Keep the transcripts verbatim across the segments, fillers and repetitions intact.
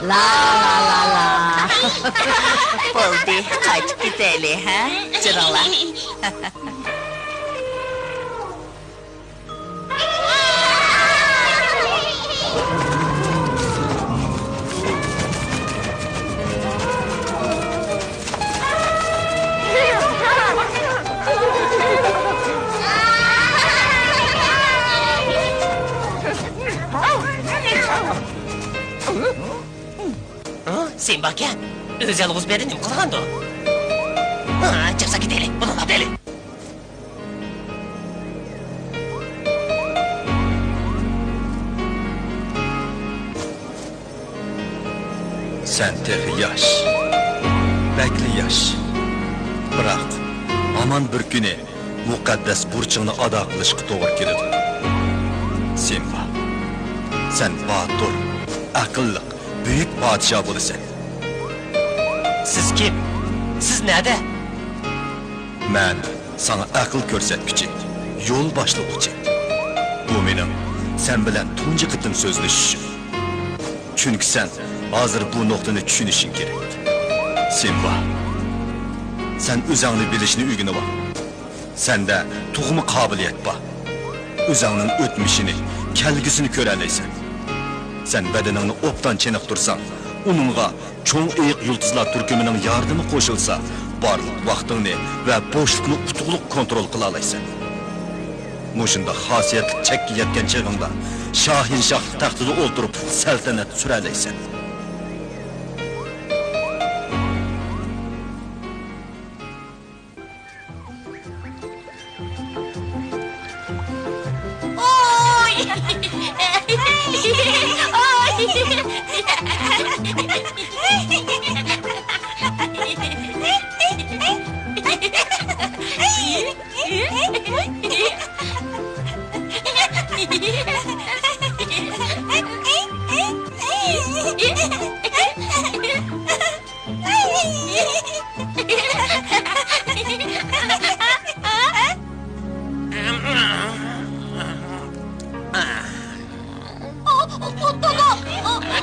لا، لا، لا، لا. بولدى، قايتىپ كېتەيلى، ھە؟ جېنىڭلار. ھە؟ سىمبا ئاكا، ئۆزى يالغۇز بۇ يەردە نېمە قىلغاندۇ؟ ھە، چاپسان كېتەيلى، بۇنى ئاپىرەيلى. سەن تېخى ياش، بەكلا ياش. بىراق، ھامان بىر كۈنى مۇقەددەس بۇرچۇڭنى ئادا قىلىشقا توغرا كېلىدۇ. سىمبا، سەن باتۇر، ئەقىللىق، بۈيۈك پادىشاھ بولىسەن. سىز كىم؟ سىز نەدە؟ مەن ساڭا ئەقىل كۆرسەتكۈچى، يول باشلىغۇچى. بۇ مېنىڭ سەن بىلەن تۇنجى قېتىم سۆزلىشىشىم. چۈنكى سەن ھازىر بۇ نۇقتىنى چۈشىنىشىڭ كېرەك. سىمبا، سەن ئۆزۈڭنى بىلىشنى ئۆگىنىۋال. سەندە تۇغما قابىلىيەت بار. ئۆزۈڭنىڭ ئۆتمۈشىنى، كەلگۈسىنى كۆرەلەيسەن. سەن بەدىنىڭنى ئوبدان چېنىقتۇرساڭ، ئۇنىڭغا چوڭ ئېيىق يۇلتۇزلار تۈركۈمىنىڭ ياردىمى قوشۇلسا، بارلىق ۋاقتىڭنى ۋە بوشلۇقنى ئۇتۇقلۇق كونترول قىلالايسەن. مۇشۇنداق خاسىيەتلىك چەككە يەتكەن چېغىڭدا شاھىنشاھلىق تەختىدە ئولتۇرۇپ سەلتەنەت سۈرەلەيسەن.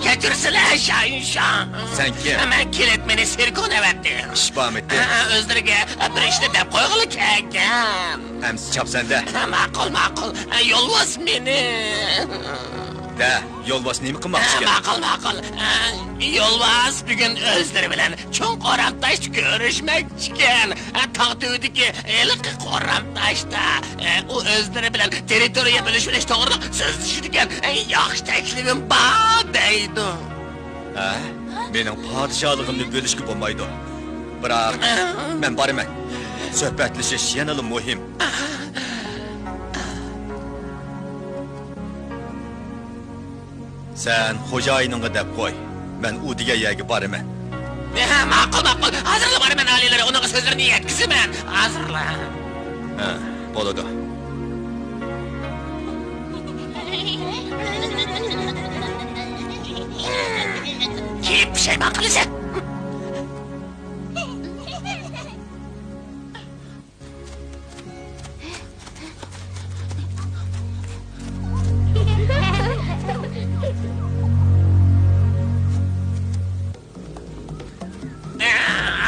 كەچۈرسىلە، شاھىنشاھ. سەن كىم؟ مەن كېلىپ مېنى سېركون ئەۋەتتى. ئىش بارمىتى؟ ئۆزلىرىگە بىر ئىشنى دەپ قويغىلى كەلگەن. ئەمسە چاپسەندە. ماقۇل، ماقۇل. يولۋاس مېنى. ھە، يولۋاس نېمە قىلماقچىكەن؟ ماقۇل، ماقۇل. يولۋاس بۈگۈن ئۆزلىرى بىلەن چوڭ قورام تاشتا كۆرۈشمەكچىكەن. تاغ تۈۋىدىكى ھېلىقى قورام تاشتا ئۇ ئۆزلىرى بىلەن تېررىتورىيە بۆلۈشۈۋېلىش توغرىلىق سۆزلىشىدىكەن. ياخشى تەكلىپىم بار دەيدۇ. ھە؟ مېنىڭ پادىشاھلىقىمنى بۆلۈشكە بولمايدۇ. بىراق، مەن بارىمەن. سۆھبەتلىشىش يەنىلا مۇھىم. سەن خوجايىنىڭغا دەپ قوي، مەن ئۇ دېگەن يەرگە بارىمەن. ھە، ماقۇل، ماقۇل. ھازىرلا بارىمەن، ئالىيلىرى، ئۇنىڭغا سۆزلىرىمنى يەتكۈزىمەن. ھازىرلا. ھە، بولىدۇ. كېيىن پۇشايمان قىلىسەن.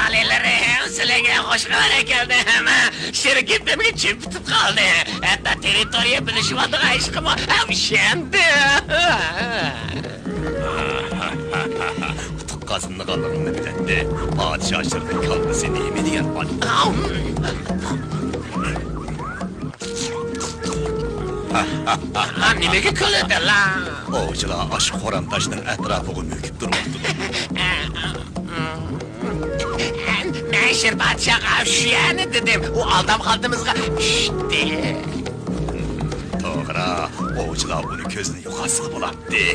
ئالىيلىرى، سىلەرگە خۇش خەۋەر ئەكەلدىم. شىركىتىمگە چىن پۈتۈپ قالدى. ھەتتا تېررىتورىيە بۆلۈشۈۋالىدىغان ئىشقىمۇ ئىشەندىم. ئۇتۇق قازىنىدىغانلىقىمنى بىلەتتى. پادىشاھ شىرنىڭ كاللىسى نېمە دېگەن ئادەم؟ نېمىگە كۈلىدىلا؟ ئوۋچىلار ئاشۇ قورام تاشنىڭ ئەتراپىغا مۆكۈپ تۇرۇۋاتىدۇ. مەن شىر پادىشاھقا شۇ يەرنى دېدىم، ئۇ ئالدام خالتىمىزغا چۈشتى. توغرا، ئوۋچىلار ئۇنى كۆزدىن يوقاتسىلا بولاتتى.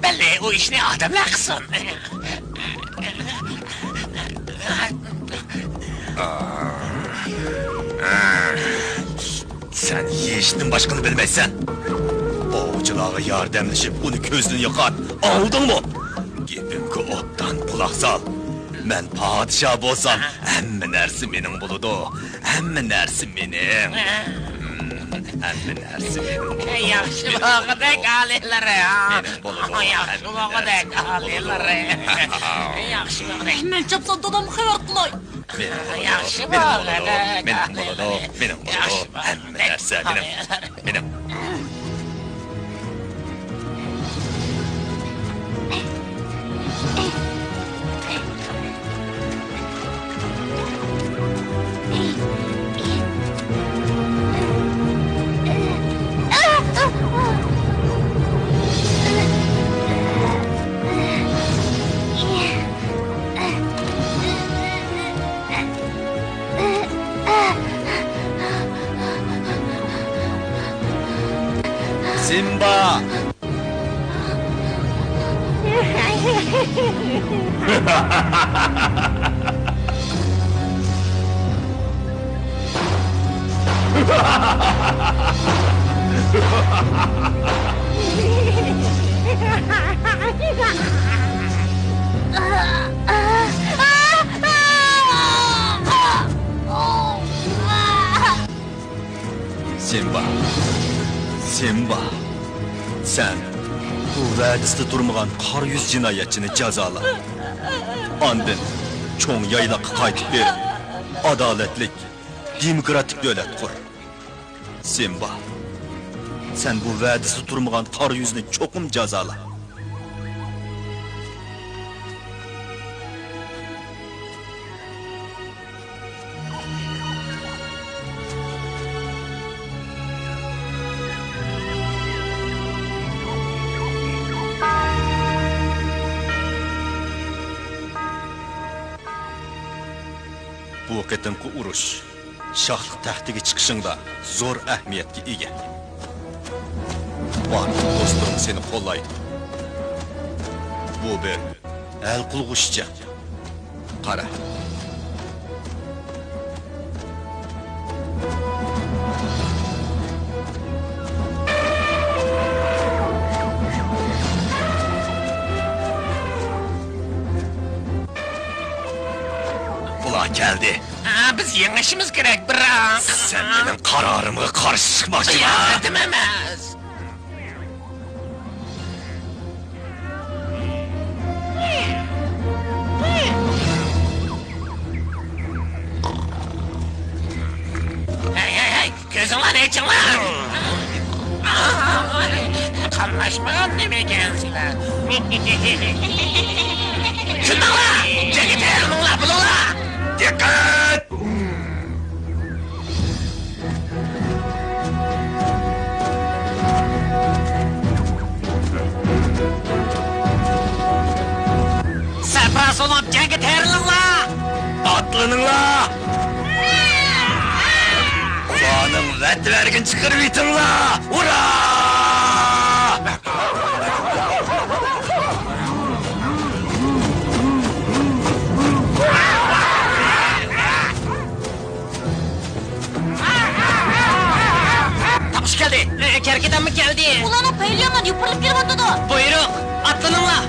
بەللى، ئۇ ئىشنى ئادەملەر قىلسۇن. سەن ھېچنېمە باشقىنى بىلمەيسەن. ئوۋچىلارغا ياردەملىشىپ ئۇنى كۆزدىن يوقات، ئاڭلىدىڭمۇ؟ گېپىمگە ئوبدان قۇلاق سال. مەن پادىشاھ بولسام، ھەممە نەرسە مېنىڭ بولىدۇ. ھەممە نەرسە مېنىڭ. ھەممە نەرسە مېنىڭ بولىدۇ. ياخشى بولغۇدەك ئالىيلىرى. مېنىڭ بولىدۇ. ياخشى بولغۇدەك ئالىيلىرى. ياخشى بولغۇدەك. مەن چاپسان دادامغا خەۋەر قىلاي. مېنىڭ بولىدۇ، مېنىڭ بولىدۇ، مېنىڭ بولىدۇ، مېنىڭ بولىدۇ، ھەممە نەرسە مېنىڭ، مېنىڭ. سىمبا! سىمبا، سىمبا، سەن بۇ ۋەدىسىدە تۇرمىغان قارا يۈز جىنايەتچىنى جازالا. ئاندىن چوڭ يايلاققا قايتىپ بېرىپ، ئادالەتلىك، دېموكراتىك دۆلەت قۇر. سىمبا، سەن بۇ ۋەدىسىدە تۇرمىغان قارا يۈزنى چوقۇم جازالا. بۇ قېتىمقى ئۇرۇش شاھلىق تەختىگە چىقىشىڭدا زور ئەھمىيەتكە ئىگە. بارلىق دوستلىرىڭ سېنى قوللايدۇ. بۇ بىر ھەل قىلغۇچ جەڭ. قارا. ئۇلار كەلدى. ھە، بىز يېڭىشىمىز كېرەك، بىراق. سەن مېنىڭ قارارىمغا قارشى چىقماقچىما؟ ياق، دېمەمەس. ھەي، ھەي، ھەي، كۆزۈڭلارنى ئېچىڭلار! ئارىلاشمىغان نېمىكەن سىلەر؟ شۇنداقلا! جەڭگە تەييارلىنىڭلار، بولۇڭلار! دىققەت! سەپرا سۇنۇپ جەڭگە تەييارلىنىڭلار! ئاتلىنىڭلار! ئۇلارنىڭ ۋەدە بەرگىنىنى چىقىرىۋېتىڭلار! ئۇرا! تاپقۇچى كەلدى. ئە، كەركىدانمۇ كەلدى. ئۇلارنىڭ پەيلى يامان يوپۇرۇلۇپ كېلىۋاتىدۇ. بۇيرۇق، ئاتلىنىڭلار.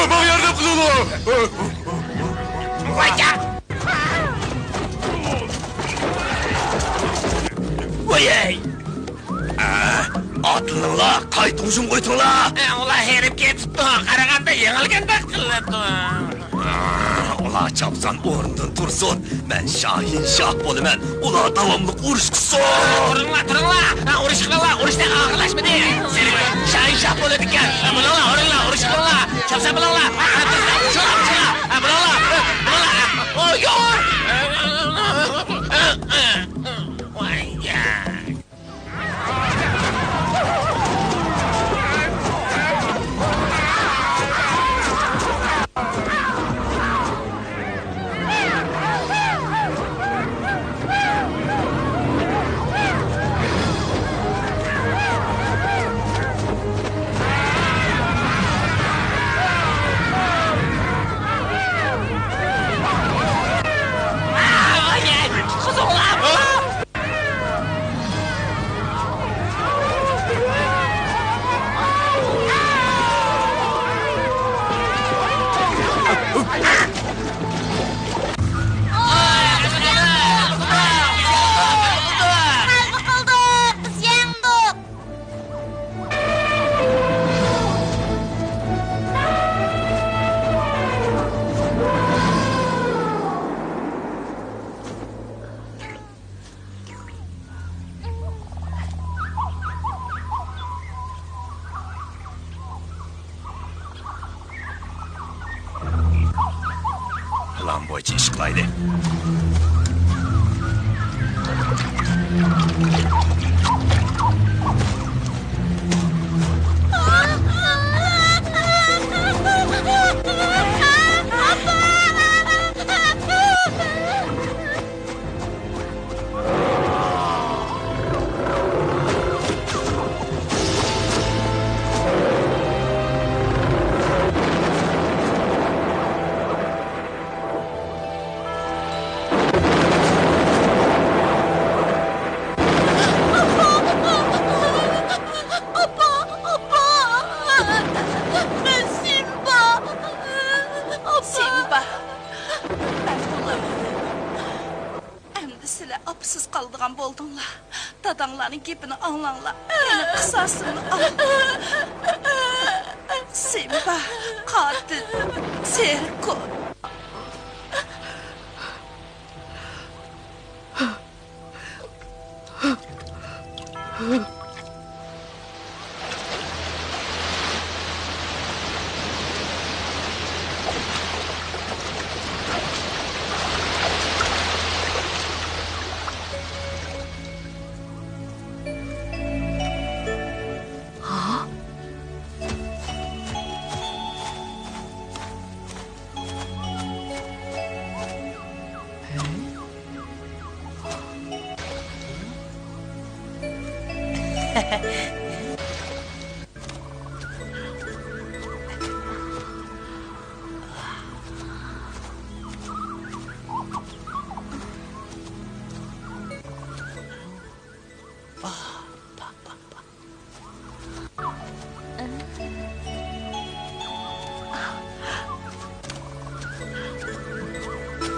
ماڭا ياردەم قىلىڭلار! ۋايجان! ۋايەي! ئاتلىنىڭلار، قايتا ھۇجۇم قويدۇڭلار! ئۇلار ھېرىپ كېتىپتۇ، قارىغاندا يېڭىلگەندەك قىلىدۇ. ئۇلار چاپسان ئورنىدىن تۇرسۇن، مەن شاھىنشاھ بولىمەن، ئۇلار داۋاملىق ئۇرۇش قىلسۇن! تۇرۇڭلار، تۇرۇڭلار! ئۇرۇش قىلىڭلار، ئۇرۇش تېخى ئاخىرلاشمىدى! شاھىنشاھ بولىدىكەن! بولۇڭلار، ئۇرۇڭلار، ئۇرۇش قىلىڭلار! چاپسان بولۇڭلار! بولۇڭلار! بولۇڭلار! پىلان بويىچە ئىش قىلايلى. ئاپا، ئاپا! مەن سىمبا! ئاپا! سىمبا! مەن بولۇپ. ئەمدى سىلەر ئاپىسىز قالىدىغان بولدۇڭلار. داداڭلارنىڭ گېپىنى ئاڭلاڭلار. مېنىڭ قىساسىمنى ئال. سىمبا، قاتىل، سېركو.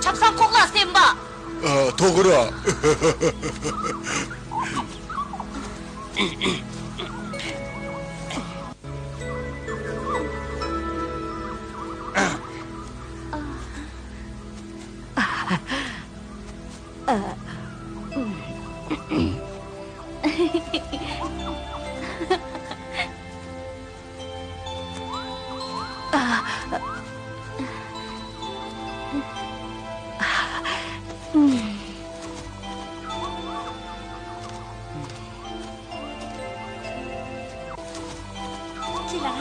چاپسان قوغلا، سىمبا! ئا، توغرا. كېلىڭ.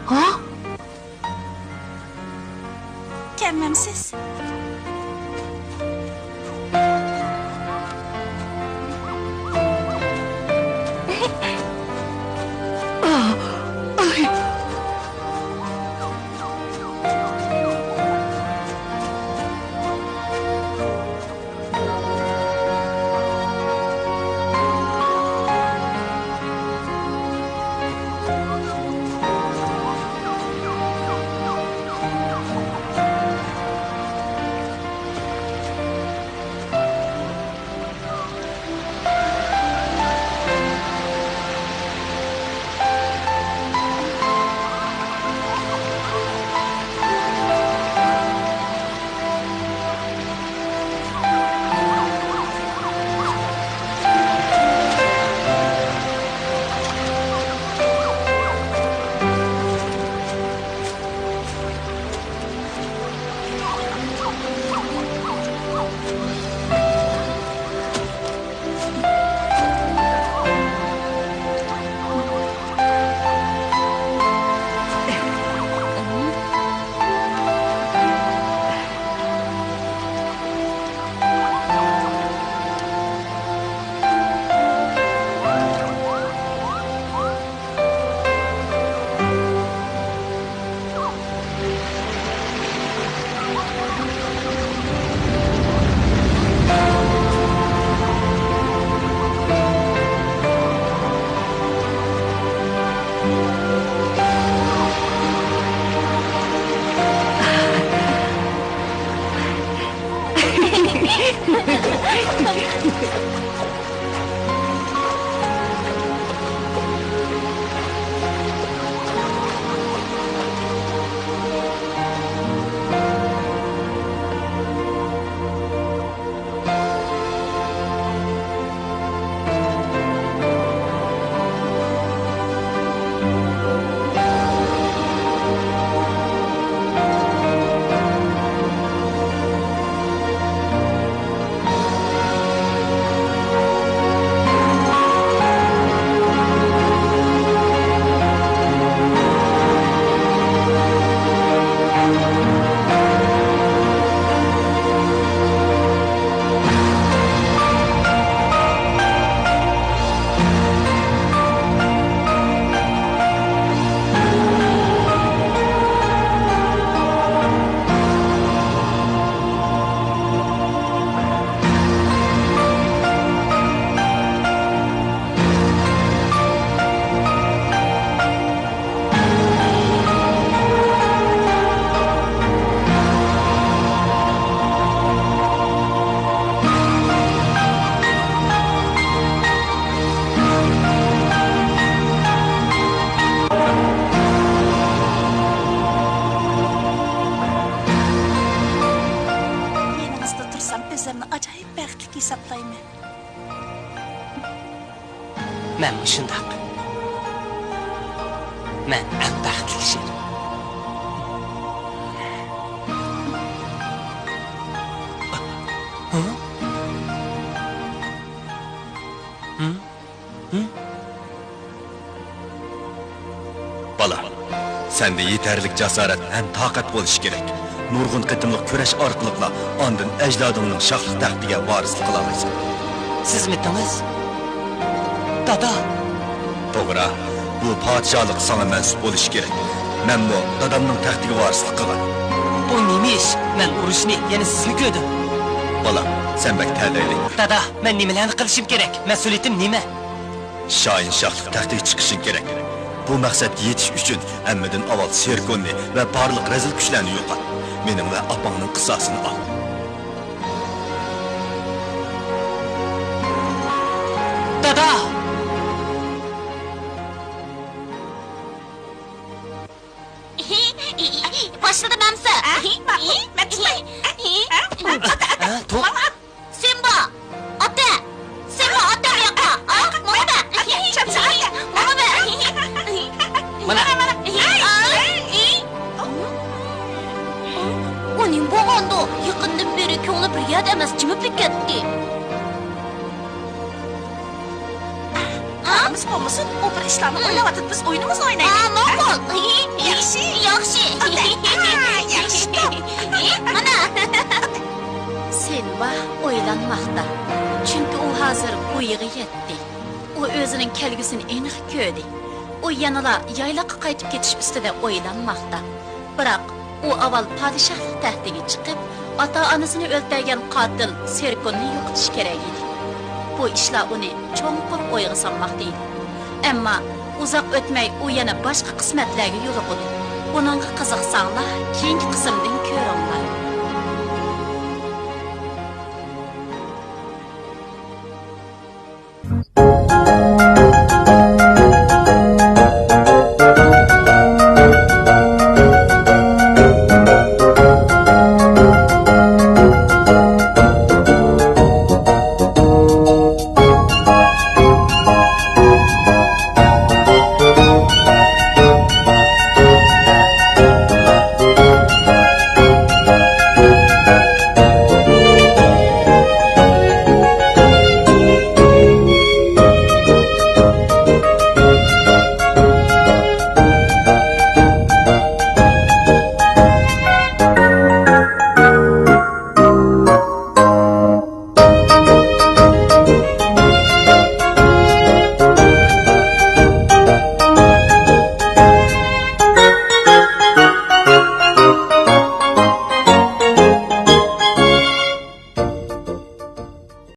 ھا؟ كەلمەمسىز؟ مەنمۇ شۇنداق. مەن ئەڭ بەختلىك شىر. ھە؟ ھە؟ ھە؟ بالام، سەندە يېتەرلىك جاسارەت ھەم تاقەت بولۇشى كېرەك. نۇرغۇن قېتىملىق كۈرەش ئارقىلىقلا ئاندىن ئەجدادىڭنىڭ شاھلىق تەختىگە ۋارىسلىق قىلالايسەن. سىزمىتىڭىز؟ دادا! توغرا، بۇ پادىشاھلىق ساڭا مەنسۇپ بولۇشى كېرەك. مەنمۇ دادامنىڭ تەختىگە ۋارىسلىق قىلغان. بۇ نېمە ئىش؟ مەن ئۇرۇشنى يەنە سىزلا كۆردۈم. بالام، سەن بەك تەلەيلىك. دادا، مەن نېمىلەرنى قىلىشىم كېرەك؟ مەسئۇلىيىتىم نېمە؟ شاھىنشاھلىق تەختىگە چىقىشىڭ كېرەك. بۇ مەقسەتكە يېتىش ئۈچۈن ھەممىدىن ئاۋۋال سېركوننى ۋە بارلىق رەزىل كۈچلەرنى يوقات. مېنىڭ ۋە ئاپاڭنىڭ قىساسىنى ئال. دادا! باشلىدىم ئەمسە. ھە؟ ماقۇل. مەن چىقاي. ھە؟ ھە؟ توق. سىمبا! ئاتە! سىمبا، ئاتە بۇ ياققا! ئا، مانا بە! مانا بە! مانا! ئۇ نېمە بولغاندۇ؟ يېقىندىن بېرى كۆڭلى بىر يەردە ئەمەس، جىمىپلا كەتتى. ئاپىمىز بولمىسۇن، ئۇ بىر ئىشلارنى ئويلاۋاتىدۇ، بىز ئويۇنىمىزنى ئوينايلى. ھە، ماقۇل. ياخشى. ياخشى. ئاتە. ھە، ياخشى. مانا. سىمبا ئويلانماقتا. چۈنكى ئۇ ھازىر بويىغا يەتتى. ئۇ ئۆزىنىڭ كەلگۈسىنى ئېنىق كۆردى. ئۇ يەنىلا يايلاققا قايتىپ كېتىش ئۈستىدە ئويلانماقتا. بىراق، ئۇ ئاۋۋال پادىشاھلىق تەختىگە چىقىپ، ئاتا-ئانىسىنى ئۆلتۈرگەن قاتىل سېركوننى يوقىتىشى كېرەك ئىدى. بۇ ئىشلار ئۇنى چوڭقۇر ئويغا سالماقتا ئىدى. ئەمما ئۇزاق ئۆتمەي ئۇ يەنە باشقا قىسمەتلەرگە يولۇقىدۇ. ئۇنىڭغا قىزىقساڭلار، كېيىنكى قىسىمدىن